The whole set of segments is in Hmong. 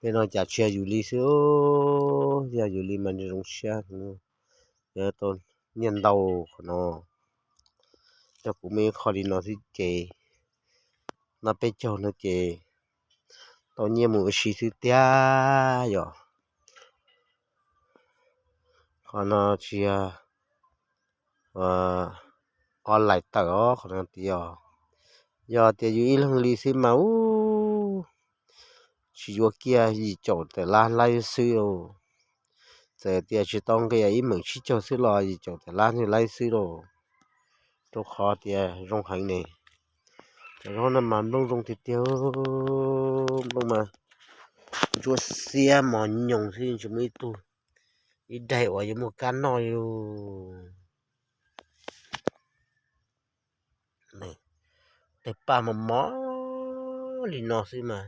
Tej no cas tsis yog yus li xwb, yog yus li mas zoo siab, yog tau nyiaj ntau qhov no. Yog kuv muaj ib qho li no xwb ces noj peb caug no ces tau nyiaj mus ua si xwb tiag yom. Qhov no tsis yog o lais tawm os, qhov no tias yog tias yus ib leeg li xwb mas ub, tsis yuav kiag yim caum tawm lab laib xwb lauj. Txawm tias tsis tau nqi ib meem tsib caug xwb los yim caum tawm lab laib xwb lauj. Rau qhov tias zoo heev ne. Cov zaub no mas nplooj zoo tiag tiag, nplooj mas ntsuab xiab mos nyoos xwb, tsis muaj ib tug ib daig uas yuav muaj kab noj li. Tes paj mos mos li no xwb mas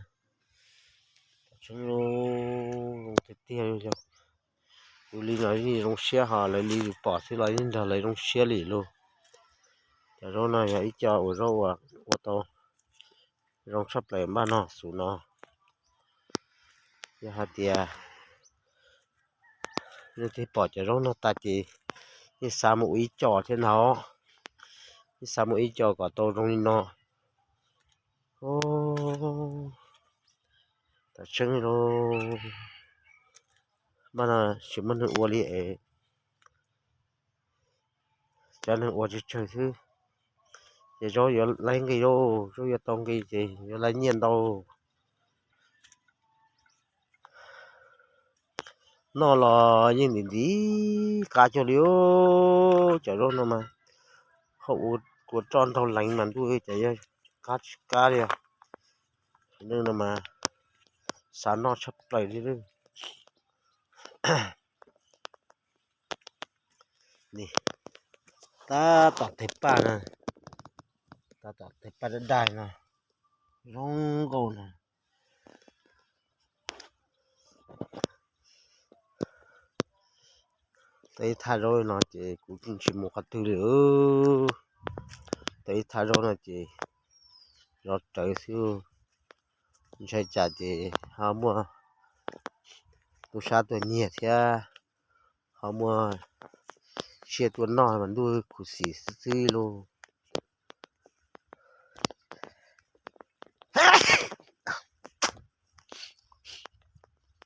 tseeb zoo tiag tiag. Kuv li no yeej zoo siab, ho lawv li pom xwb los yeej nrog lawv zoo siab li lauj. Cov zaub no yog ib co uas zaub uas ua tau zoo tshaj plaws npaj no xub no. Yog hais tias nej twb pom cov zaub no tas ces yeej xav mus ua ib co thiab ntag, yeej xav mus ua ib co kom tau zoo li no. Tam tseeb lauj, npaj no tsis muaj neeg ua li es cov neeg ua tsawg tsawg xwb, ces zaub yuav laib nqi lauj, zaub yuav tau nqi ces yuav laib nyiaj ntau. Noj los yeej ntim ntiv qab cuag li, cov zaub no mas ho ua kua roj ntaug leev mas ntuj, ces yog qab tsis qab li os. Neeg no mas xav noj tshaj plaws li. Tab tom tes paj no, tab tom tes paj dab dab no, zoo nkauj no. Tau ib thaj zaub no ces kuv tsis mus qhov twg li. Tau ib thaj zaub no ces zov rawv xwb, ntshai tsam ces ho muaj tub sab tuaj nyiag thiab ho muaj tsiaj tuaj noj mas ntuj khuv xim xwb xwb lauj.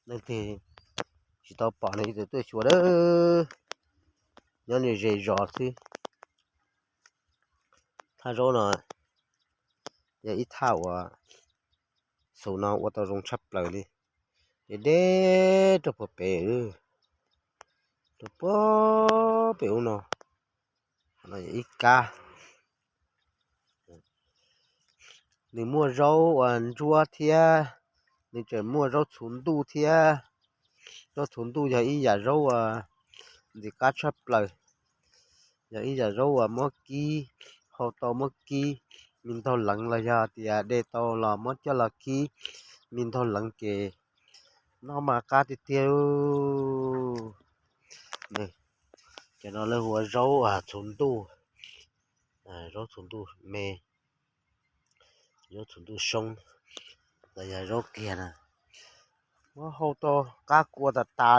Leej twg tsis tau pom no ces tuaj xyuas a, nyob ze zos xwb. Thaj zaub no yog ib thaj uas xub no ua tau zoo tshaj plaws li, deb deb rau puag pem, rau puag pem ub no, ib kab. Nws muaj zaub uas ntsuab thiab, nws tseem muaj zaub txhuv ntuj thiab. Zaub txhuv ntuj yog ib yam zaub uas ntxim qab tshaj plaws, yog ib yam zaub uas muab kib, hau tau muab kib me ntaug leev los yog tias de tau los muab coj los kib me ntaug leev ces noj mas qab tiag tiag. Cov no lawv hu ua zaub txhuv ntuj, zaub txhuv ntuj me, zaub txhuv ntuj soob, los yog zaub kiag na. Muab hau tau qab kua tas tas